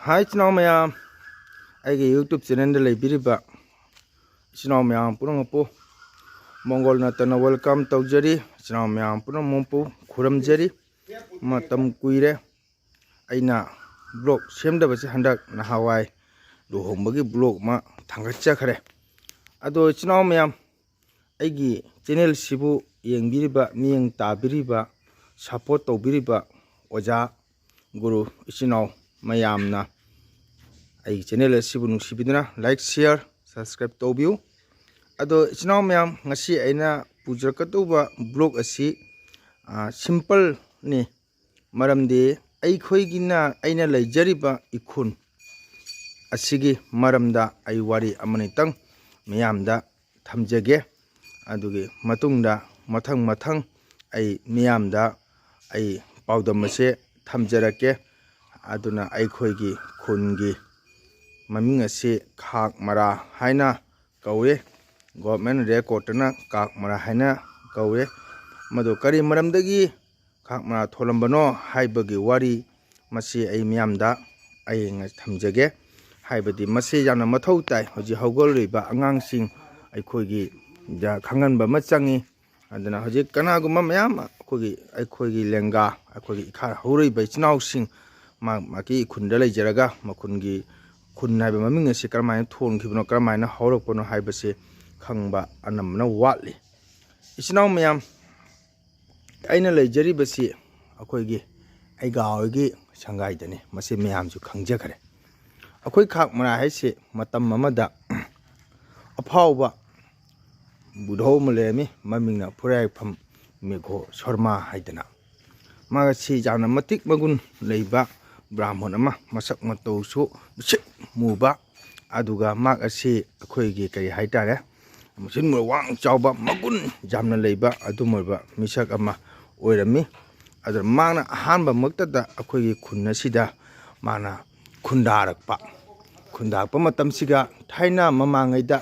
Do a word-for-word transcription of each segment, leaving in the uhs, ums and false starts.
ꯍꯥꯏ ꯏꯆꯤꯟ ꯏꯅꯥꯎ ꯃꯌꯥꯝ, ꯑꯩꯒꯤ YouTube channelꯗ ꯂꯩꯕꯤꯔꯤꯕ ꯏꯆꯤꯟ ꯏꯅꯥꯎ ꯃꯌꯥꯝ ꯄꯨꯝꯅꯃꯛꯄꯨ ꯃꯣꯡꯒꯣꯜ ꯅꯠꯇꯅ welcome ꯇꯧꯖꯔꯤ꯫ ꯏꯆꯤꯟ ꯏꯅꯥꯎ ꯃꯌꯥꯝ ꯄꯨꯝꯅꯃꯛꯄꯨ ꯈꯨꯔꯨꯝꯖꯔꯤ꯫ ꯃꯇꯝ ꯀꯨꯏꯔꯦ ꯑꯩꯅ vlog ꯁꯦꯝꯗꯕꯁꯦ, ꯍꯟꯗꯛ ꯅꯍꯥꯟꯋꯥꯏ ꯂꯨꯍꯣꯡꯕꯒꯤ vlog ꯑꯃ ꯊꯥꯡꯒꯠꯆꯈ꯭ꯔꯦ꯫ ꯑꯗꯣ ꯏꯆꯤꯟ ꯏꯅꯥꯎ ꯃꯌꯥꯝ, ꯑꯩꯒꯤ channelꯁꯤꯕꯨ ꯌꯦꯡꯕꯤꯔꯤꯕ, ꯃꯤꯠꯌꯦꯡ ꯇꯥꯕꯤꯔꯤꯕ, support ꯇꯧꯕꯤꯔꯤꯕ ꯑꯣꯖꯥ, ꯒꯨꯔꯨ, ꯏꯆꯤꯟ ꯏꯅꯥꯎ ꯃꯌꯥꯝꯅ ꯑꯩꯒꯤ channel ꯑꯁꯤꯕꯨ ꯅꯨꯡꯁꯤꯕꯤꯗꯨꯅ like, share, subscribe ꯇꯧꯕꯤꯌꯨ꯫ ꯑꯗꯣ ꯏꯆꯤꯟ ꯏꯅꯥꯎ ꯃꯌꯥꯝ, ꯉꯁꯤ ꯑꯩꯅ ꯄꯨꯖꯔꯛꯀꯗꯧꯕ vlog ꯑꯁꯤ, ꯑ, simpleꯅꯤ꯫ ꯃꯔꯝꯗꯤ ꯑꯩꯈꯣꯏꯒꯤꯅ, ꯑꯩꯅ ꯂꯩꯖꯔꯤꯕ ꯏꯈꯨꯟ ꯑꯁꯤꯒꯤ ꯃꯔꯝꯗ ꯑꯩ ꯋꯥꯔꯤ ꯑꯃꯅꯤꯇꯪ ꯃꯤꯌꯥꯝꯗ ꯊꯝꯖꯒꯦ꯫ ꯑꯗꯨꯒꯤ ꯃꯇꯨꯡꯗ ꯃꯊꯪ ꯃꯊꯪ ꯑꯩ ꯃꯤꯌꯥꯝꯗ ꯑꯩ ꯄꯥꯎꯗꯝ ꯑꯁꯦ ꯊꯝꯖꯔꯛꯀꯦ꯫ ꯑꯗꯨꯅ ꯑꯩꯈꯣꯏꯒꯤ ꯈꯨꯟꯒꯤ ꯃꯃꯤꯡ ꯑꯁꯤ ꯈꯥꯛ ꯃꯔꯥ ꯍꯥꯏꯅ ꯀꯧꯏ꯫ Government recordꯇꯅ ꯀꯥꯛ ꯃꯔꯥ ꯍꯥꯏꯅ ꯀꯧꯏ꯫ ꯃꯗꯨ ꯀꯔꯤ ꯃꯔꯝꯗꯒꯤ ꯈꯥꯛ ꯃꯔꯥ ꯊꯣꯜꯂꯝꯕꯅꯣ ꯍꯥꯏꯕꯒꯤ ꯋꯥꯔꯤ ꯃꯁꯤ ꯑꯩ ꯃꯤꯌꯥꯝꯗ ꯑꯩ ꯉ-, ꯊꯝꯖꯒꯦ꯫ ꯍꯥꯏꯕꯗꯤ ꯃꯁꯤ ꯌꯥꯝꯅ ꯃꯊꯧ ꯇꯥꯏ꯫ ꯍꯧꯖꯤꯛ ꯍꯧꯒꯠꯂꯛꯂꯤꯕ ꯑꯉꯥꯡꯁꯤꯡ, ꯑꯩꯈꯣꯏꯒꯤ ꯗ ꯈꯪꯍꯟꯕ ꯑꯃ ꯆꯪꯉꯤ꯫ ꯑꯗꯨꯅ ꯍꯧꯖꯤꯛ ꯀꯅꯥꯒꯨꯝꯕ ꯃꯌꯥꯝ ꯑꯩꯈꯣꯏꯒꯤ, ꯑꯩꯈꯣꯏꯒꯤ ꯂꯦꯡꯒꯥ, ꯑꯩꯈꯣꯏꯒꯤ ꯏꯈꯥ ꯍꯧꯔꯛꯏꯕ ꯏꯆꯤꯟ ꯏꯅꯥꯎꯁꯤꯡ ꯃꯥ ꯃꯥꯒꯤ ꯈꯨꯟꯗ ꯂꯩꯖꯔꯒ ꯃꯈꯨꯟꯒꯤ ꯈꯨꯟ ꯍꯥꯏꯕ ꯃꯃꯤꯡ ꯑꯁꯤ ꯀꯔꯝꯍꯥꯏꯅ ꯊꯣꯟꯈꯤꯕꯅꯣ, ꯀꯔꯝꯍꯥꯏꯅ ꯍꯧꯔꯛꯄꯅꯣ ꯍꯥꯏꯕꯁꯤ ꯈꯪꯕ ꯑꯅꯝꯕꯅ ꯋꯥꯠꯂꯤ꯫ ꯏꯆꯤꯟ ꯏꯅꯥꯎ ꯃꯌꯥꯝ, ꯑꯩꯅ ꯂꯩꯖꯔꯤꯕꯁꯤ ꯑꯩꯈꯣꯏꯒꯤ ꯑꯩꯒꯥ ꯍꯣꯏꯒꯤ ꯁꯪꯒꯥꯏꯗꯅꯤ꯫ ꯃꯁꯤ ꯃꯌꯥꯝꯁꯨ ꯈꯪꯖꯈ꯭ꯔꯦ꯫ ꯑꯩꯈꯣꯏ ꯈꯥꯛ ꯃꯔꯥ ꯍꯥꯏꯁꯤ ꯃꯇꯝ ꯑꯃꯗ ꯑꯐꯥꯎꯕ ꯕꯨꯙꯧ ꯑꯃ ꯂꯩꯔꯝꯃꯤ, ꯃꯃꯤꯡꯅ ꯐꯨꯔꯥꯏꯐꯝ ꯃꯦꯘꯣ ꯁꯔꯃ ꯍꯥꯏꯗꯅ꯫ ꯃꯍꯥꯛ ꯑꯁꯤ ꯌꯥꯝꯅ ꯃꯇꯤꯛ ꯃꯒꯨꯟ ꯂꯩꯕ ꯕ꯭ꯔꯥꯍꯃꯟ ꯑꯃ, ꯃꯁꯛ ꯃꯇꯧꯁꯨ ꯃꯨꯁꯤꯛ ꯃꯨꯕ, ꯑꯗꯨꯒ ꯃꯍꯥꯛ ꯑꯁꯤ ꯑꯩꯈꯣꯏꯒꯤ ꯀꯔꯤ ꯍꯥꯏꯇꯥꯔꯦ, ꯃꯁꯤꯟ ꯃꯨꯔ ꯋꯥꯡ ꯆꯥꯎꯕ, ꯃꯒꯨꯟ ꯌꯥꯝꯅ ꯂꯩꯕ ꯑꯗꯨꯝ ꯑꯣꯏꯕ ꯃꯤꯁꯛ ꯑꯃ ꯑꯣꯏꯔꯝꯃꯤ꯫ ꯑꯗꯨꯅ ꯃꯍꯥꯛꯅ ꯑꯍꯥꯟꯕꯃꯛꯇꯗ ꯑꯩꯈꯣꯏꯒꯤ ꯈꯨꯟ ꯑꯁꯤꯗ ꯃꯥꯅ ꯈꯨꯟꯗꯥꯔꯛꯄ, ꯈꯨꯟꯗꯥꯔꯛꯄ ꯃꯇꯝꯁꯤꯒ ꯊꯥꯏꯅ ꯃꯃꯥꯡꯉꯩꯗ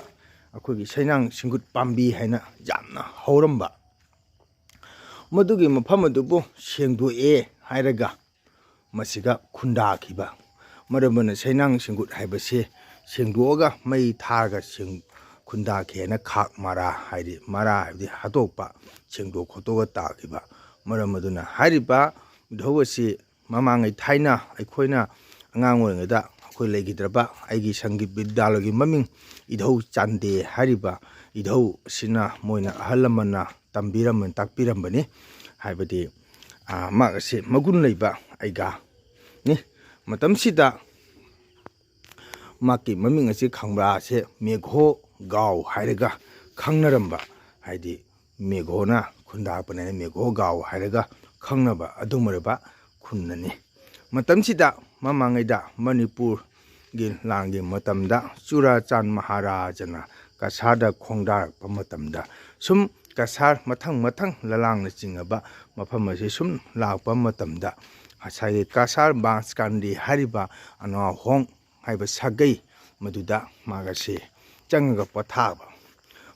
ꯑꯩꯈꯣꯏꯒꯤ ꯁꯩꯅꯥꯡ ꯁꯤꯡꯒꯨꯠ ꯄꯥꯝꯕꯤ ꯍꯥꯏꯅ ꯌꯥꯝꯅ ꯍꯧꯔꯝꯕ, ꯃꯗꯨꯒꯤ ꯃꯐꯝ ꯑꯗꯨꯕꯨ ꯁꯦꯡꯗꯣꯛꯑꯦ ꯍꯥꯏꯔꯒ ꯃꯁꯤꯒ ꯈꯨꯟꯗꯥꯈꯤꯕ꯫ ꯃꯔꯝ ꯑꯗꯨꯅ ꯁꯩꯅꯥꯡ ꯁꯤꯡꯒꯨꯠ ꯍꯥꯏꯕꯁꯤ ꯁꯦꯡꯗꯣꯛꯑꯒ ꯃꯩ ꯊꯥꯔꯒ ꯁꯦꯡ-, ꯈꯨꯟꯗꯥꯈꯤ ꯍꯥꯏꯅ ꯈꯥꯛ ꯃꯔꯥ ꯍꯥꯏꯗꯤ ꯃꯔꯥ ꯍꯥꯏꯕꯗꯤ ꯍꯥꯠꯇꯣꯛꯄ, ꯁꯦꯡꯗꯣꯛ ꯈꯣꯠꯇꯣꯛꯑꯒ ꯇꯥꯈꯤꯕ꯫ ꯃꯔꯝ ꯑꯗꯨꯅ ꯍꯥꯏꯔꯤꯕ ꯏꯙꯧ ꯑꯁꯤ ꯃꯃꯥꯡꯉꯩ ꯊꯥꯏꯅ ꯑꯩꯈꯣꯏꯅ ꯑꯉꯥꯡ ꯑꯣꯏꯔꯤꯉꯩꯗ ꯑꯩꯈꯣꯏ ꯂꯩꯈꯤꯗ꯭ꯔꯕ ꯑꯩꯒꯤ ꯁꯪꯒꯤꯠ ꯕꯤꯗ꯭ꯌꯥꯂꯌꯒꯤ ꯃꯃꯤꯡ ꯏꯙꯧ ꯆꯥꯟꯗꯦ ꯍꯥꯏꯔꯤꯕ ꯏꯙꯧ ꯑꯁꯤꯅ ꯃꯣꯏꯅ ꯑꯍꯜ ꯂꯃꯟꯅ ꯇꯝꯕꯤꯔꯝꯕ, ꯇꯥꯛꯄꯤꯔꯝꯕꯅꯤ꯫ ꯍꯥꯏꯕꯗꯤ, ꯑꯥ, ꯃꯍꯥꯛ ꯑꯁꯤ ꯃꯒꯨꯟ ꯂꯩꯕ ꯑꯩꯒꯥꯅꯤ꯫ ꯃꯇꯝꯁꯤꯗ ꯃꯍꯥꯛꯀꯤ ꯃꯃꯤꯡ ꯑꯁꯤ ꯈꯪꯕ꯭ꯔꯥꯁꯦ ꯃꯦꯘꯣ ꯒꯥꯎ ꯍꯥꯏꯔꯒ ꯈꯪꯅꯔꯝꯕ, ꯍꯥꯏꯗꯤ ꯃꯦꯘꯣꯅ ꯈꯨꯟꯗꯥꯔꯛꯄꯅꯤꯅ ꯃꯦꯘꯣ ꯒꯥꯎ ꯍꯥꯏꯔꯒ ꯈꯪꯅꯕ ꯑꯗꯨꯒꯨꯝꯂꯕ ꯈꯨꯟꯅꯅꯤ꯫ ꯃꯇꯝꯁꯤꯗ ꯃꯃꯥꯡꯉꯩꯗ ꯃꯅꯤꯄꯨꯔꯒꯤ ꯂꯥꯟꯒꯤ ꯃꯇꯝꯗ ꯆꯨꯔꯥꯆꯥꯟ ꯃꯍꯥꯔꯥꯖꯅ ꯀꯁꯥꯔꯗ ꯈꯣꯡꯗꯥꯔꯛꯄ ꯃꯇꯝꯗ ꯁꯨꯝ ꯀꯁꯥꯔ ꯃꯊꯪ ꯃꯊꯪ ꯂꯂꯥꯡꯅ ꯆꯤꯡꯉꯕ ꯃꯐꯝ ꯑꯁꯤ ꯁꯨꯝ ꯂꯥꯛꯄ ꯃꯇꯝꯗ ꯉꯁꯥꯏꯒꯤ ꯀꯁꯥꯔ ꯕꯥꯟꯁꯀꯥꯟꯗꯤ ꯍꯥꯏꯔꯤꯕ ꯑꯅꯥꯍꯣꯡ ꯍꯥꯏꯕ ꯁꯥꯒꯩ ꯃꯗꯨꯗ ꯃꯥꯒꯁꯤ ꯆꯪꯉꯒ ꯄꯣꯊꯥꯕ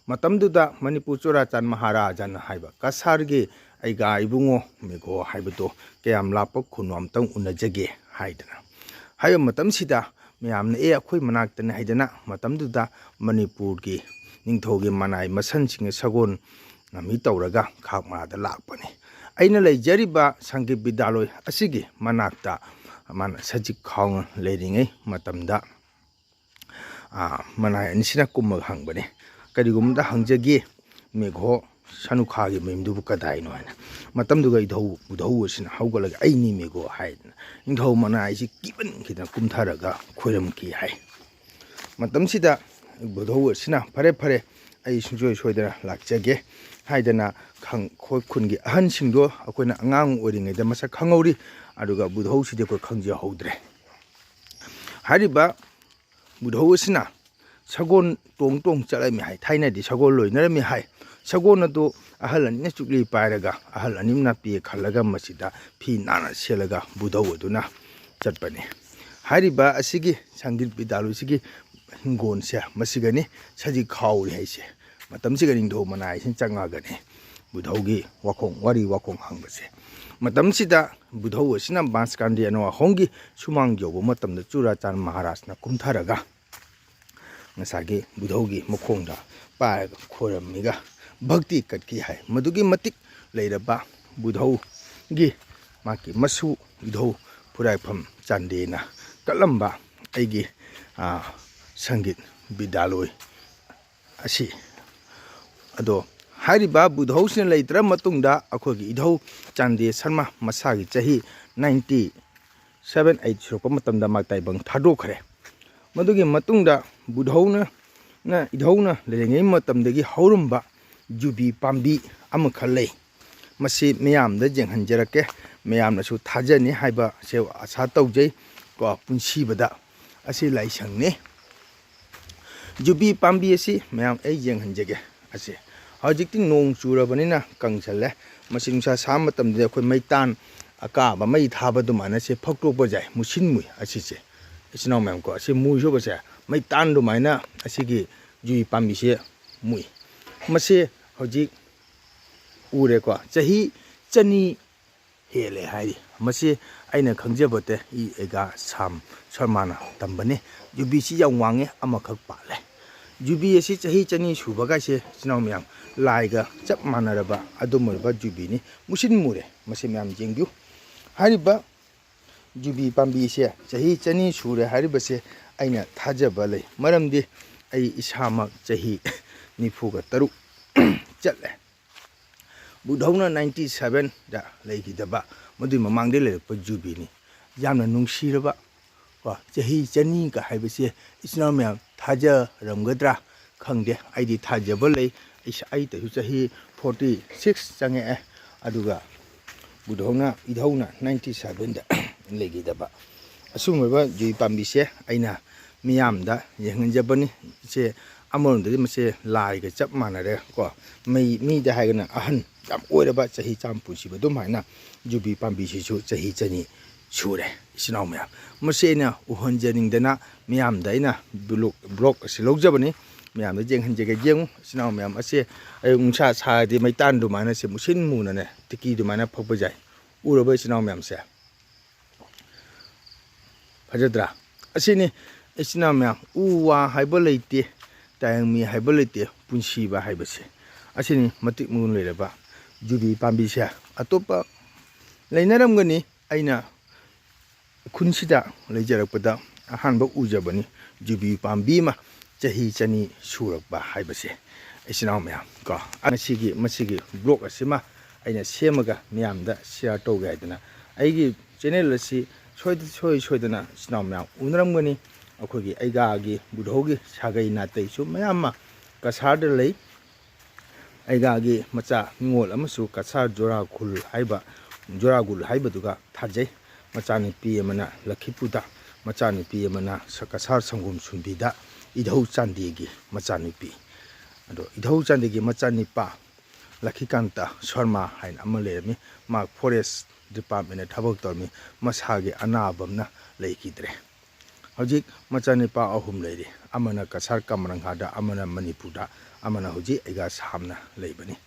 ꯃꯇꯝꯗꯨꯗ ꯃꯅꯤꯄꯨꯔ ꯆꯨꯔꯥꯆꯥꯟ ꯃꯍꯥꯔꯥꯖꯥꯅ ꯍꯥꯏꯕ ꯀꯁꯥꯔꯒꯤ ꯑꯩꯒꯥ ꯏꯕꯨꯡꯉꯣ ꯃꯦꯒꯣ ꯍꯥꯏꯕꯗꯣ ꯀꯌꯥꯝ ꯂꯥꯞꯄ ꯈꯨꯟꯅꯣ ꯑꯝꯇꯪ ꯎꯅꯖꯒꯦ ꯍꯥꯏꯗꯅ ꯍꯥꯏꯕ ꯃꯇꯝꯁꯤꯗ ꯃꯌꯥꯝꯅ "ꯑꯦ, ꯑꯩꯈꯣꯏ ꯃꯅꯥꯛꯇꯅꯤ" ꯍꯥꯏꯗꯅ ꯃꯇꯝꯗꯨꯗ ꯃꯅꯤꯄꯨꯔꯒꯤ ꯅꯤꯡꯊꯧꯒꯤ ꯃꯅꯥꯏ ꯃꯁꯟꯁꯤꯡꯅ ꯁꯒꯣꯜ ꯂꯝꯕꯤ ꯇꯧꯔꯒ ꯈꯥꯛ ꯃꯔꯥꯗ ꯂꯥꯛꯄꯅꯤ꯫ ꯑꯩꯅ ꯂꯩꯖꯔꯤꯕ ꯁꯪꯒꯤꯠ ꯕꯤꯗ꯭ꯌꯥꯂꯣꯏ ꯑꯁꯤꯒꯤ ꯃꯅꯥꯛꯇ ꯃꯥꯅ ꯁꯖꯤꯛ ꯈꯥꯎꯅ ꯂꯩꯔꯤꯉꯩ ꯃꯇꯝꯗ, ꯑꯥ, ꯃꯅꯥꯏ ꯑꯅꯤꯁꯤꯅ ꯀꯨꯝꯃꯒ ꯍꯪꯕꯅꯤ, "ꯀꯔꯤꯒꯨꯝꯕꯗ ꯍꯪꯖꯒꯦ, ꯃꯦꯘꯣ ꯁꯅꯨꯈꯥꯒꯤ ꯃꯌꯨꯝꯗꯨꯕꯨ ꯀꯗꯥꯏꯅꯣ?" ꯍꯥꯏꯅ꯫ ꯃꯇꯝꯗꯨꯒ ꯏꯙꯧ, ꯕꯨꯙꯧ ꯑꯁꯤꯅ ꯍꯧꯒꯠꯂꯒ, "ꯑꯩꯅꯤ ꯃꯦꯘꯣ" ꯍꯥꯏꯗꯅ ꯅꯤꯡꯊꯧ ꯃꯅꯥꯏꯁꯤ ꯀꯤꯃꯟꯈꯤꯗꯅ ꯀꯨꯝꯊꯔꯒ ꯈꯣꯏꯔꯝꯈꯤ ꯍꯥꯏ꯫ ꯃꯇꯝꯁꯤꯗ ꯕꯨꯙꯧ ꯑꯁꯤꯅ, "ꯐꯔꯦ, ꯐꯔꯦ, ꯑꯩ ꯁꯨꯡꯁꯣꯏ ꯁꯣꯏꯗꯅ ꯂꯥꯛꯆꯒꯦ" ꯍꯥꯏꯗꯅ ꯈꯪ-, ꯑꯩꯈꯣꯏ ꯈꯨꯟꯒꯤ ꯑꯍꯟꯁꯤꯡꯗꯣ ꯑꯩꯈꯣꯏꯅ ꯑꯉꯥꯡ ꯑꯣꯏꯔꯤꯉꯩꯗ ꯃꯁꯛ ꯈꯪꯍꯧꯔꯤ, ꯑꯗꯨꯒ ꯕꯨꯙꯧꯁꯤꯗꯤ ꯑꯩꯈꯣꯏ ꯈꯪꯖꯍꯧꯗ꯭ꯔꯦ꯫ ꯍꯥꯏꯔꯤꯕ ꯕꯨꯙꯧ ꯑꯁꯤꯅ ꯁꯒꯣꯜ ꯇꯣꯡ ꯇꯣꯡ ꯆꯠꯂꯝꯃꯤ ꯍꯥꯏ꯫ ꯊꯥꯏꯅꯗꯤ ꯁꯒꯣꯜ ꯂꯣꯏꯅꯔꯝꯃꯤ ꯍꯥꯏ꯫ ꯁꯒꯣꯜ ꯑꯗꯨ ꯑꯍꯜ ꯑꯅꯤꯅ ꯆꯨꯛꯂꯤ ꯄꯥꯏꯔꯒ ꯑꯍꯜ ꯑꯅꯤꯃꯅ ꯄꯦ ꯈꯜꯂꯒ ꯃꯁꯤꯗ ꯐꯤ ꯅꯥꯟꯅ ꯁꯦꯠꯂꯒ ꯕꯨꯙꯧ ꯑꯗꯨꯅ ꯆꯠꯄꯅꯤ꯫ ꯍꯥꯏꯔꯤꯕ ꯑꯁꯤꯒꯤ ꯁꯪꯒꯤꯠ ꯕꯤꯗ꯭ꯌꯥꯂꯣꯏꯁꯤꯒꯤ ꯍꯤꯡꯒꯣꯜꯁꯦ ꯃꯁꯤꯒꯅꯤ ꯁꯖꯤꯛ ꯈꯥꯎꯔꯤ ꯍꯥꯏꯁꯦ꯫ ꯃꯇꯝꯁꯤꯒ ꯅꯤꯡꯊꯧ ꯃꯅꯥꯏꯁꯤꯅ ꯆꯪꯉꯛꯑꯒꯅꯤ꯫ ꯕꯨꯙꯧꯒꯤ ꯋꯥꯈꯣꯡ, ꯋꯥꯔꯤ ꯋꯥꯈꯣꯡ ꯍꯪꯕꯁꯦ꯫ ꯃꯇꯝꯁꯤꯗ ꯕꯨꯙꯧ ꯑꯁꯤꯅ ꯕꯥꯟꯁꯀꯥꯟꯗꯤ ꯑꯅꯋꯥꯍꯣꯡꯒꯤ ꯁꯨꯃꯥꯡ ꯌꯧꯕ ꯃꯇꯝꯗ ꯆꯨꯔꯥꯆꯥꯟ ꯃꯍꯥꯔꯥꯖꯅ ꯀꯨꯝꯊꯔꯒ ꯉꯁꯥꯏꯒꯤ ꯕꯨꯙꯧꯒꯤ ꯃꯈꯣꯡꯗ ꯄꯥꯏꯔꯒ ꯈꯣꯏꯔꯝꯃꯤꯒ ꯚꯛꯇꯤ ꯀꯠꯈꯤ ꯍꯥꯏ꯫ ꯃꯗꯨꯒꯤ ꯃꯇꯤꯛ ꯂꯩꯔꯕ ꯕꯨꯙꯧꯒꯤ ꯃꯥꯒꯤ ꯃꯁꯨ ꯏꯙꯧ ꯐꯨꯔꯥꯏꯐꯝ ꯆꯥꯟꯗꯦꯅ ꯀꯠꯂꯝꯕ ꯑꯩꯒꯤ, ꯑ, ꯁꯪꯒꯤꯠ ꯕꯤꯗ꯭ꯌꯥꯂꯣꯏ ꯑꯁꯤ꯫ ꯑꯗꯣ ꯍꯥꯏꯔꯤꯕ ꯕꯨꯙꯧꯁꯤꯅ ꯂꯩꯇ꯭ꯔ ꯃꯇꯨꯡꯗ ꯑꯩꯈꯣꯏꯒꯤ ꯏꯙꯧ ꯆꯥꯟꯗꯦ ꯁꯔꯃ ꯃꯁꯥꯒꯤ ꯆꯍꯤ ninety seven eight ꯁꯨꯔꯛꯄ ꯃꯇꯝꯗ ꯃꯥ ꯇꯥꯏꯕꯪ ꯊꯥꯗꯣꯛꯈ꯭ꯔꯦ꯫ ꯃꯗꯨꯒꯤ ꯃꯇꯨꯡꯗ ꯕꯨꯙꯧꯅ, ꯅ, ꯏꯙꯧꯅ ꯂꯩꯔꯤꯉꯩ ꯃꯇꯝꯗꯒꯤ ꯍꯧꯔꯝꯕ ꯖꯨꯕꯤ ꯄꯥꯝꯕꯤ ꯑꯃꯈꯛ ꯂꯩ꯫ ꯃꯁꯤ ꯃꯤꯌꯥꯝꯗ ꯌꯦꯡꯍꯟꯖꯔꯛꯀꯦ꯫ ꯃꯌꯥꯝꯅꯁꯨ ꯊꯥꯖꯅꯤ ꯍꯥꯏꯕꯁꯦ ꯑꯁꯥ ꯇꯧꯖꯩ꯫ ꯀꯣ, ꯄꯨꯟꯁꯤꯕꯗ ꯑꯁꯤ ꯂꯥꯏꯁꯪꯅꯤ꯫ ꯖꯨꯕꯤ ꯄꯥꯝꯕꯤ ꯑꯁꯤ ꯃꯌꯥꯝ ꯑꯩ ꯌꯦꯡꯍꯟꯖꯒꯦ꯫ ꯑꯁꯤ ꯍꯧꯖꯤꯛꯇꯤ ꯅꯣꯡ ꯆꯨꯔꯕꯅꯤꯅ ꯀꯪꯁꯜꯂꯦ꯫ ꯃꯁꯤ ꯅꯨꯡꯁꯥ ꯁꯥꯕ ꯃꯇꯝꯗꯗꯤ ꯑꯩꯈꯣꯏ ꯃꯩꯇꯥꯟ ꯑꯀꯥꯕ ꯃꯩ ꯊꯥꯕ ꯑꯗꯨꯃꯥꯏꯅ ꯁꯦ ꯐꯛꯇꯣꯛꯄ ꯌꯥꯏ꯫ ꯃꯨꯁꯤꯟ ꯃꯨꯏ ꯑꯁꯤꯁꯦ, ꯏꯆꯤꯟ ꯏꯅꯥꯎ ꯃꯌꯥꯝ ꯀꯣ, ꯑꯁꯤ ꯃꯨꯏ ꯁꯨꯕꯁꯦ ꯃꯩꯇꯥꯟ ꯑꯗꯨꯃꯥꯏꯅ ꯑꯁꯤꯒꯤ ꯖꯨꯕꯤ ꯄꯥꯝꯕꯤꯁꯦ ꯃꯨꯏ꯫ ꯃꯁꯤ ꯍꯧꯖꯤꯛ ꯎꯔꯦꯀꯣ, ꯆꯍꯤ ꯆꯅꯤ ꯍꯦꯜꯂꯦ ꯍꯥꯏꯔꯤ꯫ ꯃꯁꯤ ꯑꯩꯅ ꯈꯪꯖꯕꯗ ꯏ ꯑꯦꯒꯥ ꯁꯥꯝ ꯁꯔꯃꯥꯅ ꯇꯝꯕꯅꯤ꯫ ꯖꯨꯕꯤꯁꯤ ꯌꯥꯝ ꯋꯥꯡꯉꯦ, ꯑꯃꯈꯛ ꯄꯥꯜꯂꯦ꯫ ꯖꯨꯕꯤ ꯑꯁꯤ ꯆꯍꯤ ꯆꯅꯤ ꯁꯨꯕꯒꯥꯏꯁꯦ, ꯏꯆꯤꯟ ꯏꯅꯥꯎ ꯃꯌꯥꯝ, ꯂꯥꯏꯒ ꯆꯞ ꯃꯥꯟꯅꯔꯕ ꯑꯗꯨꯝ ꯑꯣꯏꯕ ꯖꯨꯕꯤꯅꯤ꯫ ꯃꯨꯁꯤꯟ ꯃꯨꯔꯦ꯫ ꯃꯁꯤ ꯃꯌꯥꯝ ꯌꯦꯡꯕꯤꯌꯨ꯫ ꯍꯥꯏꯔꯤꯕ ꯖꯨꯕꯤ ꯄꯥꯝꯕꯤꯁꯦ ꯆꯍꯤ ꯆꯅꯤ ꯁꯨꯔꯦ ꯍꯥꯏꯔꯤꯕꯁꯦ ꯑꯩꯅ ꯊꯥꯖꯕ ꯂꯩ꯫ ꯃꯔꯝꯗꯤ ꯑꯩ ꯏꯁꯥꯃꯛ ꯆꯍꯤ ꯅꯤꯐꯨꯒ ꯇꯔꯨꯛ ꯆꯠꯂꯦ꯫ ꯕꯨꯙꯧꯅ ninety sevenꯗ ꯂꯩꯈꯤꯗꯕ, ꯃꯗꯨꯏ ꯃꯃꯥꯡꯗ ꯂꯩꯔꯛꯄ ꯖꯨꯕꯤꯅꯤ꯫ ꯌꯥꯝꯅ ꯅꯨꯡꯁꯤꯔꯕ, ꯀꯣ, ꯆꯍꯤ ꯆꯅꯤꯒ ꯍꯥꯏꯕꯁꯦ, ꯏꯆꯤꯟ ꯏꯅꯥꯎ ꯃꯌꯥꯝ, ꯊꯥꯖꯔꯝꯒꯗ꯭ꯔꯥ ꯈꯪꯗꯦ꯫ ꯑꯩꯗꯤ ꯊꯥꯖꯕ ꯂꯩ꯫ ꯑꯩꯁ-, ꯑꯩꯇꯁꯨ ꯆꯍꯤ forty six ꯆꯪꯉꯛꯑꯦ꯫ ꯑꯗꯨꯒ ꯕꯨꯙꯧꯅ, ꯏꯙꯧꯅ ninety sevenꯗ ꯂꯩꯈꯤꯗꯕ꯫ ꯑꯁꯨꯝꯕ ꯖꯨꯕꯤ ꯄꯥꯝꯕꯤꯁꯦ ꯑꯩꯅ ꯃꯤꯌꯥꯝꯗ ꯌꯦꯡꯍꯟꯖꯕꯅꯤ꯫ ꯏꯆꯦ, ꯑꯃꯔꯣꯝꯗꯗꯤ ꯃꯁꯦ ꯂꯥꯏꯒ ꯆꯞ ꯃꯥꯟꯅꯔꯦ ꯀꯣ꯫ ꯃꯤ, ꯃꯤꯗ ꯍꯥꯏꯔꯒꯅ ꯑꯍꯟ ꯌꯥꯝ ꯑꯣꯏꯔꯕ, ꯆꯍꯤ ꯆꯥꯝ ꯄꯨꯟꯁꯤꯕ ꯑꯗꯨꯝ ꯍꯥꯏꯅ ꯖꯨꯕꯤ ꯄꯥꯝꯕꯤꯁꯤꯁꯨ ꯆꯍꯤ ꯆꯅꯤ ꯁꯨꯔꯦ, ꯏꯆꯤꯟ ꯏꯅꯥꯎ ꯃꯌꯥꯝ꯫ ꯃꯁꯤ ꯑꯩꯅ ꯎꯍꯟꯖꯅꯤꯡꯗꯅ ꯃꯤꯌꯥꯝꯗ ꯑꯩꯅ vlog, vlog ꯑꯁꯤ ꯂꯧꯖꯕꯅꯤ꯫ ꯃꯌꯥꯝꯗ ꯌꯦꯡꯍꯟꯖꯒꯦ꯫ ꯌꯦꯡꯉꯨ, ꯏꯆꯤꯟ ꯏꯅꯥꯎ ꯃꯌꯥꯝ ꯑꯁꯦ ꯑꯌꯨꯛ ꯅꯨꯡꯁꯥ ꯁꯥꯔꯗꯤ ꯃꯩꯇꯥꯟ ꯑꯗꯨꯃꯥꯏꯅ ꯁꯦ ꯃꯨꯁꯤꯟ ꯃꯨꯅꯅꯦ ꯇꯤꯀꯤ ꯑꯗꯨꯃꯥꯏꯅ ꯐꯛꯄ ꯌꯥꯏ꯫ ꯎꯔꯕ ꯏꯆꯤꯟ ꯏꯅꯥꯎ ꯃꯌꯥꯝꯁꯦ? ꯐꯖꯗ꯭ꯔꯥ? ꯑꯁꯤꯅꯤ ꯏꯆꯤꯟ ꯏꯅꯥꯎ ꯃꯌꯥꯝ, ꯎ ꯋꯥ ꯍꯥꯏꯕ ꯂꯩꯇꯦ, ꯇꯥꯏꯕꯪ ꯃꯤ ꯍꯥꯏꯕ ꯂꯩꯇꯦ, ꯄꯨꯟꯁꯤꯕ ꯍꯥꯏꯕꯁꯦ꯫ ꯑꯁꯤꯅꯤ ꯃꯇꯤꯛ ꯃꯒꯨꯟ ꯂꯩꯔꯕ ꯌꯨꯕꯤ ꯄꯥꯝꯕꯤꯁꯦ꯫ ꯑꯇꯣꯞꯄ ꯂꯩꯅꯔꯝꯒꯅꯤ, ꯑꯩꯅ ꯈꯨꯟꯁꯤꯗ ꯂꯩꯖꯔꯛꯄꯗ ꯑꯍꯥꯟꯕ ꯎꯖꯕꯅꯤ ꯌꯨꯕꯤ ꯄꯥꯝꯕꯤ ꯑꯃ ꯆꯍꯤ ꯆꯅꯤ ꯁꯨꯔꯛꯄ ꯍꯥꯏꯕꯁꯦ꯫ ꯏꯆꯤꯟ ꯏꯅꯥꯎ ꯃꯌꯥꯝ ꯀꯣ, ꯉꯁꯤꯒꯤ ꯃꯁꯤꯒꯤ vlog ꯑꯁꯤꯃ ꯑꯩꯅ ꯁꯦꯝꯃꯒ ꯃꯤꯌꯥꯝꯗ share ꯇꯧꯒꯦ ꯍꯥꯏꯗꯅ ꯑꯩꯒꯤ channel ꯑꯁꯤ ꯁꯣꯏꯗ-, ꯁꯣꯏ ꯁꯣꯏꯗꯅ ꯏꯆꯤꯟ ꯏꯅꯥꯎ ꯃꯌꯥꯝ ꯎꯅꯔꯝꯒꯅꯤ꯫ ꯑꯩꯈꯣꯏꯒꯤ ꯑꯩꯒꯥꯒꯤ ꯕꯨꯙꯧꯒꯤ ꯁꯥꯒꯩ ꯅꯥꯇꯩꯁꯨ ꯃꯌꯥꯝ ꯑꯃ ꯀꯁꯥꯔꯗ ꯂꯩ꯫ ꯑꯩꯒꯥꯒꯤ ꯃꯆꯥ ꯅꯤꯉꯣꯜ ꯑꯃꯁꯨ ꯀꯁꯥꯔ ꯖꯣꯔꯥꯈꯨꯜ ꯍꯥꯏꯕ, ꯖꯣꯔꯥꯒꯨꯜ ꯍꯥꯏꯕꯗꯨꯒ ꯊꯥꯖꯩ꯫ ꯃꯆꯥꯅꯨꯄꯤ ꯑꯃꯅ ꯂꯛꯈꯤꯄꯨꯔꯗ, ꯃꯆꯥꯅꯨꯄꯤ ꯑꯃꯅ ꯁ-, ꯀꯁꯥꯔ ꯁꯪꯒꯣꯝ ꯁꯨꯝꯕꯤꯗ, ꯏꯙꯧ ꯆꯥꯟꯗꯦꯒꯤ ꯃꯆꯥꯅꯨꯄꯤ꯫ ꯑꯗꯣ ꯏꯙꯧ ꯆꯥꯟꯗꯦꯒꯤ ꯃꯆꯥꯅꯤꯄꯥ ꯂꯛꯈꯤꯀꯥꯟꯇ ꯁꯔꯃ ꯍꯥꯏꯅ ꯑꯃ ꯂꯩꯔꯝꯃꯤ꯫ ꯃꯥ forest departmentꯇ ꯊꯕꯛ ꯇꯧꯔꯝꯃꯤ꯫ ꯃꯁꯥꯒꯤ ꯑꯅꯥꯕ ꯑꯃꯅ ꯂꯩꯈꯤꯗ꯭ꯔꯦ꯫ ꯍꯧꯖꯤꯛ ꯃꯆꯥꯅꯤꯄꯥ ꯑꯍꯨꯝ ꯂꯩꯔꯤ꯫ ꯑꯃꯅ ꯀꯁꯥꯔ ꯀꯃꯔꯪꯍꯥꯗ, ꯑꯃꯅ ꯃꯅꯤꯄꯨꯔꯗ, ꯑꯃꯅ ꯍꯧꯖꯤꯛ ꯑꯩꯒ ꯁꯥꯝꯅ ꯂꯩꯕꯅꯤ꯫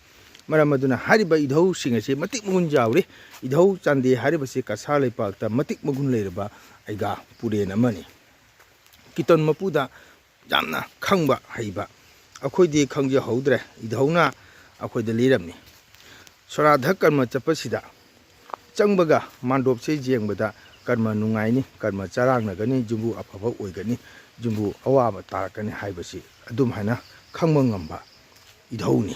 ꯃꯔꯝ ꯑꯗꯨꯅ ꯍꯥꯏꯔꯤꯕ ꯏꯙꯧꯁꯤꯡ ꯑꯁꯤ ꯃꯇꯤꯛ ꯃꯒꯨꯟ ꯆꯥꯎꯔꯤ꯫ ꯏꯙꯧ ꯆꯥꯟꯗꯦ ꯍꯥꯏꯔꯤꯕꯁꯤ ꯀꯁꯥꯔ ꯂꯩꯄꯥꯛꯇ ꯃꯇꯤꯛ ꯃꯒꯨꯟ ꯂꯩꯔꯕ ꯑꯩꯒ ꯄꯨꯔꯦꯟ ꯑꯃꯅꯤ꯫ ꯀꯤꯇꯣꯟ ꯃꯄꯨꯗ ꯌꯥꯝꯅ ꯈꯪꯕ ꯍꯩꯕ꯫ ꯑꯩꯈꯣꯏꯗꯤ ꯈꯪꯖꯍꯧꯗ꯭ꯔꯦ, ꯏꯙꯧꯅ ꯑꯩꯈꯣꯏꯗ ꯂꯤꯔꯝꯃꯤ꯫ ꯁꯣꯔꯥꯙ ꯀꯔꯃ ꯆꯠꯄꯁꯤꯗ ꯆꯪꯕꯒ ꯃꯥꯟꯗꯣꯞꯁꯦ ꯌꯦꯡꯕꯗ ꯀꯔꯃ ꯅꯨꯡꯉꯥꯏꯅꯤ, ꯀꯔꯃ ꯆꯔꯥꯡꯅꯒꯅꯤ, ꯌꯨꯝꯕꯨ ꯑꯐꯕ ꯑꯣꯏꯒꯅꯤ, ꯌꯨꯝꯕꯨ ꯑꯋꯥꯕ ꯇꯥꯔꯛꯀꯅꯤ ꯍꯥꯏꯕꯁꯤ ꯑꯗꯨꯝ ꯍꯥꯏꯅ ꯈꯪꯕ ꯉꯝꯕ ꯏꯙꯧꯅꯤ꯫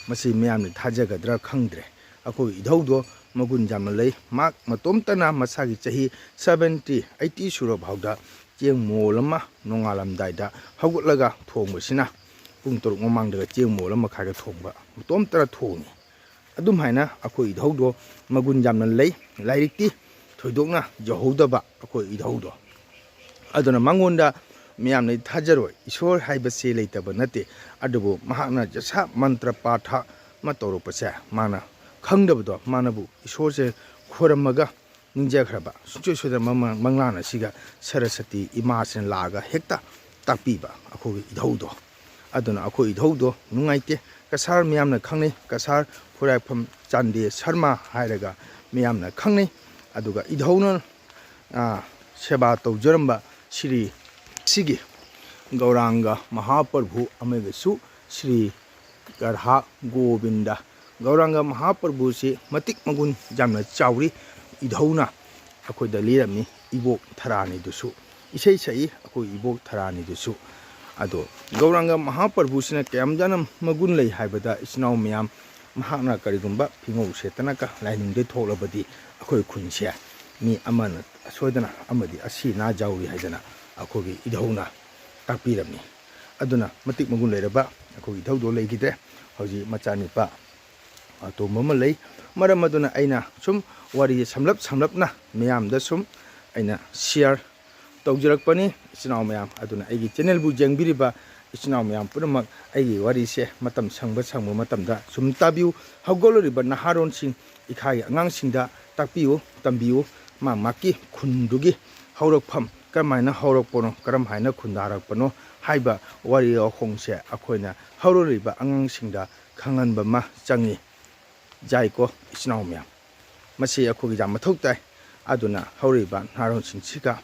ꯃꯁꯤ ꯃꯤꯌꯥꯝꯅ ꯊꯥꯖꯒꯗ꯭ꯔꯥ ꯈꯪꯗ꯭ꯔꯦ꯫ ꯑꯩꯈꯣꯏ ꯏꯙꯧꯗꯣ ꯃꯒꯨꯟ ꯌꯥꯝꯅ ꯂꯩ꯫ ꯃꯍꯥꯛ ꯃꯇꯣꯝꯇꯅ ꯃꯁꯥꯒꯤ ꯆꯍꯤ seventy, eighty ꯁꯨꯔ ꯐꯥꯎꯗ ꯆꯦꯡ ꯃꯣꯜ ꯑꯃ ꯅꯣꯡꯉꯥꯜꯂꯝꯗꯥꯏꯗ ꯍꯧꯒꯠꯂꯒ ꯊꯣꯡꯕꯁꯤꯅ, ꯄꯨꯡ ꯇꯔꯨꯛ ꯃꯃꯥꯡꯗꯒ ꯆꯦꯡ ꯃꯣꯜ ꯑꯃ ꯃꯈꯥꯏꯒ ꯊꯣꯡꯕ, ꯃꯇꯣꯝꯇꯅ ꯊꯣꯡꯉꯤ꯫ ꯑꯗꯨꯝ ꯍꯥꯏꯅ ꯑꯩꯈꯣꯏ ꯏꯙꯧꯗꯣ ꯃꯒꯨꯟ ꯌꯥꯝꯅ ꯂꯩ꯫ ꯂꯥꯏꯔꯤꯛꯇꯤ ꯊꯣꯏꯗꯣꯛꯅ ꯌꯧꯍꯧꯗꯕ ꯑꯩꯈꯣꯏ ꯏꯙꯧꯗꯣ꯫ ꯑꯗꯨꯅ ꯃꯉꯣꯟꯗ ꯃꯤꯌꯥꯝꯅ ꯊꯥꯖꯔꯣꯏ, ꯏꯁꯣꯔ ꯍꯥꯏꯕꯁꯤ ꯂꯩꯇꯕ ꯅꯠꯇꯦ꯫ ꯑꯗꯨꯕꯨ ꯃꯍꯥꯛꯅ ꯖꯁꯥ ꯃꯟꯇ꯭ꯔ ꯄꯥꯊ ꯑꯃ ꯇꯧꯔꯛꯄꯁꯦ, ꯃꯥꯅ ꯈꯪꯗꯕꯗꯣ, ꯃꯥꯅꯕꯨ ꯏꯁꯣꯔꯁꯦ ꯈꯣꯏꯔꯝꯃꯒ ꯅꯤꯡꯖꯈ꯭ꯔꯕ, ꯁꯨꯡꯁꯣꯏ ꯁꯣꯏꯗꯅ ꯃꯃ-, ꯃꯪꯂꯥꯟ ꯑꯁꯤꯒ ꯁꯔꯁꯇꯤ ꯏꯃꯥꯁꯤꯅ ꯂꯥꯛꯑꯒ ꯍꯦꯛꯇ ꯇꯥꯛꯄꯤꯕ ꯑꯩꯈꯣꯏꯒꯤ ꯏꯙꯧꯗꯣ꯫ ꯑꯗꯨꯅ ꯑꯩꯈꯣꯏ ꯏꯙꯧꯗꯣ ꯅꯨꯡꯉꯥꯏꯇꯦ꯫ ꯀꯁꯥꯔ ꯃꯤꯌꯥꯝꯅ ꯈꯪꯅꯩ, ꯀꯁꯥꯔ ꯈꯨꯔꯥꯏꯐꯝ ꯆꯥꯟꯗꯦ ꯁꯔꯃ ꯍꯥꯏꯔꯒ ꯃꯤꯌꯥꯝꯅ ꯈꯪꯅꯩ꯫ ꯑꯗꯨꯒ ꯏꯙꯧꯅ, ꯑ, ꯁꯦꯕꯥ ꯇꯧꯖꯔꯝꯕ ꯁ꯭ꯔꯤ ꯁꯤꯒꯤ ꯒꯧꯔꯥꯡꯒ ꯃꯍꯥꯄ꯭ꯔꯚꯨ ꯑꯃꯒꯁꯨ ꯁ꯭ꯔꯤ ꯔꯥꯙꯥ ꯒꯣꯕꯤꯟꯗ, ꯒꯧꯔꯥꯡꯒ ꯃꯍꯥꯄ꯭ꯔꯚꯨꯁꯤ ꯃꯇꯤꯛ ꯃꯒꯨꯟ ꯌꯥꯝꯅ ꯆꯥꯎꯔꯤ꯫ ꯏꯙꯧꯅ ꯑꯩꯈꯣꯏꯗ ꯂꯤꯔꯝꯃꯤ, ꯏꯕꯣꯛ ꯊꯔꯥꯅꯤꯗꯨꯁꯨ, ꯏꯁꯩ ꯁꯛꯏ ꯑꯩꯈꯣꯏ ꯏꯕꯣꯛ ꯊꯔꯥꯅꯤꯗꯨꯁꯨ꯫ ꯑꯗꯣ ꯒꯧꯔꯥꯡꯒ ꯃꯍꯥꯄ꯭ꯔꯚꯨꯁꯤꯅ ꯀꯌꯥꯝ ꯌꯥꯝꯅ ꯃꯒꯨꯟ ꯂꯩ ꯍꯥꯏꯕꯗ, ꯏꯆꯤꯟ ꯏꯅꯥꯎ ꯃꯌꯥꯝ, ꯃꯍꯥꯛꯅ ꯀꯔꯤꯒꯨꯝꯕ ꯐꯤꯉꯧ ꯁꯦꯠꯇꯅꯒ ꯂꯥꯏꯅꯤꯡꯗꯩ ꯊꯣꯛꯂꯕꯗꯤ ꯑꯩꯈꯣꯏ ꯈꯨꯟꯁꯦ ꯃꯤ ꯑꯃꯅ ꯑꯁꯣꯏꯗꯅ ꯑꯃꯗꯤ ꯑꯁꯤ ꯑꯅꯥ ꯌꯥꯎꯔꯤ ꯍꯥꯏꯗꯅ ꯑꯩꯈꯣꯏꯒꯤ ꯏꯙꯧꯅ ꯇꯥꯛꯄꯤꯔꯝꯃꯤ꯫ ꯑꯗꯨꯅ ꯃꯇꯤꯛ ꯃꯒꯨꯟ ꯂꯩꯔꯕ ꯑꯩꯈꯣꯏꯒꯤ ꯏꯙꯧꯗꯣ ꯂꯩꯈꯤꯗ꯭ꯔꯦ꯫ ꯍꯧꯖꯤꯛ ꯃꯆꯥꯅꯤꯄꯥ ꯑꯇꯣꯝꯕ ꯑꯃ ꯂꯩ꯫ ꯃꯔꯝ ꯑꯗꯨꯅ ꯑꯩꯅ ꯁꯨꯝ ꯋꯥꯔꯤꯁꯦ ꯁꯝꯂꯞ ꯁꯝꯂꯞꯅ ꯃꯤꯌꯥꯝꯗ ꯁꯨꯝ ꯑꯩꯅ share ꯇꯧꯖꯔꯛꯄꯅꯤ, ꯏꯆꯤꯟ ꯏꯅꯥꯎ ꯃꯌꯥꯝ꯫ ꯑꯗꯨꯅ ꯑꯩꯒꯤ channelꯕꯨ ꯌꯦꯡꯕꯤꯔꯤꯕ ꯏꯆꯤꯟ ꯏꯅꯥꯎ ꯃꯌꯥꯝ ꯄꯨꯝꯅꯃꯛ, ꯑꯩꯒꯤ ꯋꯥꯔꯤꯁꯦ ꯃꯇꯝ ꯁꯪꯕ ꯁꯪꯕ ꯃꯇꯝꯗ ꯁꯨꯝ ꯇꯥꯕꯤꯌꯨ꯫ ꯍꯧꯒꯠꯂꯛꯂꯤꯕ ꯅꯍꯥꯔꯣꯟꯁꯤꯡ, ꯏꯈꯥꯒꯤ ꯑꯉꯥꯡꯁꯤꯡꯗ ꯇꯥꯛꯄꯤꯌꯨ, ꯇꯝꯕꯤꯌꯨ꯫ ꯃꯥ ꯃꯥꯒꯤ ꯈꯨꯟꯗꯨꯒꯤ ꯍꯧꯔꯛꯐꯝ ꯀꯔꯝꯍꯥꯏꯅ ꯍꯧꯔꯛꯄꯅꯣ, ꯀꯔꯝ ꯍꯥꯏꯅ ꯈꯨꯟꯗꯥꯔꯛꯄꯅꯣ ꯍꯥꯏꯕ ꯋꯥꯔꯤ ꯋꯥꯈꯣꯡꯁꯦ ꯑꯩꯈꯣꯏꯅ ꯍꯧꯔꯛꯂꯤꯕ ꯑꯉꯥꯡꯁꯤꯡꯗ ꯈꯪꯍꯟꯕ ꯑꯃ ꯆꯪꯉꯤ꯫ ꯌꯥꯏꯀꯣ, ꯏꯆꯤꯟ ꯏꯅꯥꯎ ꯃꯌꯥꯝ? ꯃꯁꯤ ꯑꯩꯈꯣꯏꯒꯤ ꯌꯥꯝ ꯃꯊꯧ ꯇꯥꯏ꯫ ꯑꯗꯨꯅ ꯍꯧꯔꯛꯏꯕ ꯅꯍꯥꯔꯣꯜꯁꯤꯡꯁꯤꯒ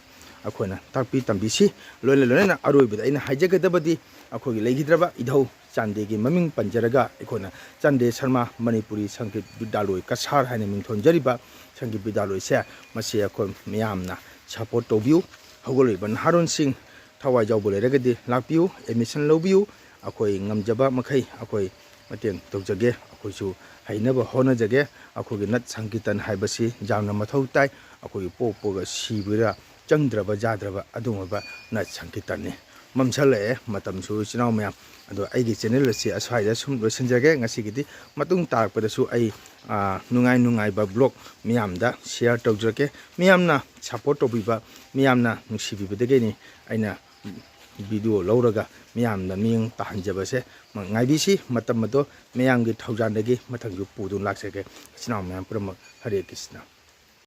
ꯑꯩꯈꯣꯏꯅ ꯇꯥꯛꯄꯤ ꯇꯝꯕꯤꯁꯤ꯫ ꯂꯣꯏꯅ ꯂꯣꯏꯅꯅ ꯑꯔꯣꯏꯕꯗ ꯑꯩꯅ ꯍꯥꯏꯖꯒꯗꯕꯗꯤ, ꯑꯩꯈꯣꯏꯒꯤ ꯂꯩꯈꯤꯗ꯭ꯔꯕ ꯏꯙꯧ ꯆꯥꯟꯗꯦꯒꯤ ꯃꯃꯤꯡ ꯄꯟꯖꯔꯒ, ꯑꯩꯈꯣꯏꯅ ꯆꯥꯟꯗꯦ ꯁꯔꯃ ꯃꯅꯤꯄꯨꯔꯤ ꯁꯪꯒꯤꯠ ꯕꯤꯗ꯭ꯌꯥꯂꯣꯏ ꯀꯁꯥꯔ ꯍꯥꯏꯅ ꯃꯤꯡꯊꯣꯟꯖꯔꯤꯕ ꯁꯪꯒꯤꯠ ꯕꯤꯗ꯭ꯌꯥꯂꯣꯏꯁꯦ, ꯃꯁꯤ ꯑꯩꯈꯣꯏ ꯃꯌꯥꯝꯅ support ꯇꯧꯕꯤꯌꯨ꯫ ꯍꯧꯒꯠꯂꯛꯂꯤꯕ ꯅꯍꯥꯔꯣꯜꯁꯤꯡ ꯊꯋꯥꯏ ꯌꯥꯎꯕ ꯂꯩꯔꯒꯗꯤ ꯂꯥꯛꯄꯤꯌꯨ, admission ꯂꯧꯕꯤꯌꯨ꯫ ꯑꯩꯈꯣꯏ ꯉꯝꯖꯕ ꯃꯈꯩ ꯑꯩꯈꯣꯏ ꯃꯇꯦꯡ ꯇꯧꯖꯒꯦ, ꯑꯩꯈꯣꯏꯁꯨ ꯍꯩꯅꯕ ꯍꯣꯠꯅꯖꯒꯦ꯫ ꯑꯩꯈꯣꯏꯒꯤ ꯅꯠ ꯁꯪꯀꯤꯔꯇꯟ ꯍꯥꯏꯕꯁꯤ ꯌꯥꯝꯅ ꯃꯊꯧ ꯇꯥꯏ꯫ ꯑꯩꯈꯣꯏꯒꯤ ꯄꯣꯛꯄꯒ ꯁꯤꯕꯗ ꯆꯪꯗ꯭ꯔꯕ ꯌꯥꯗ꯭ꯔꯕ ꯑꯗꯨꯒꯨꯝꯂꯕ ꯅꯠ ꯁꯪꯀꯤꯔꯇꯟꯅꯤ꯫ ꯃꯝꯁꯜꯂꯛꯑꯦ ꯃꯇꯝꯁꯨ, ꯏꯆꯤꯟ ꯏꯅꯥꯎ ꯃꯌꯥꯝ꯫ ꯑꯗꯣ ꯑꯩꯒꯤ channel ꯑꯁꯤ ꯑꯁ꯭ꯋꯥꯏꯗ ꯁꯨꯝ ꯂꯣꯏꯁꯤꯟꯖꯒꯦ꯫ ꯉꯁꯤꯒꯤꯗꯤ ꯃꯇꯨꯡ ꯇꯥꯔꯛꯄꯗꯁꯨ ꯑꯩ, ꯑ, ꯅꯨꯡꯉꯥꯏ ꯅꯨꯡꯉꯥꯏꯕ vlog ꯃꯌꯥꯝꯗ share ꯇꯧꯖꯔꯛꯀꯦ꯫ ꯃꯤꯌꯥꯝꯅ support ꯇꯧꯕꯤꯕ, ꯃꯤꯌꯥꯝꯅ ꯅꯨꯡꯁꯤꯕꯤꯕꯗꯒꯤꯅꯤ ꯑꯩꯅ video ꯂꯧꯔꯒ ꯃꯤꯌꯥꯝꯗ ꯃꯤꯠꯌꯦꯡ ꯇꯥꯍꯟꯖꯕꯁꯦ꯫ ꯉꯥꯏꯕꯤꯁꯤ, ꯃꯇꯝ ꯑꯗꯣ ꯃꯌꯥꯝꯒꯤ ꯊꯧꯖꯥꯜꯗꯒꯤ ꯃꯊꯪꯁꯨ ꯄꯨꯗꯨꯅ ꯂꯥꯛꯆꯒꯦ꯫ ꯏꯆꯤꯟ ꯏꯅꯥꯎ ꯃꯌꯥꯝ ꯄꯨꯝꯅꯃꯛ ꯍꯔꯦ ꯀ꯭ꯔꯤꯁꯅ꯫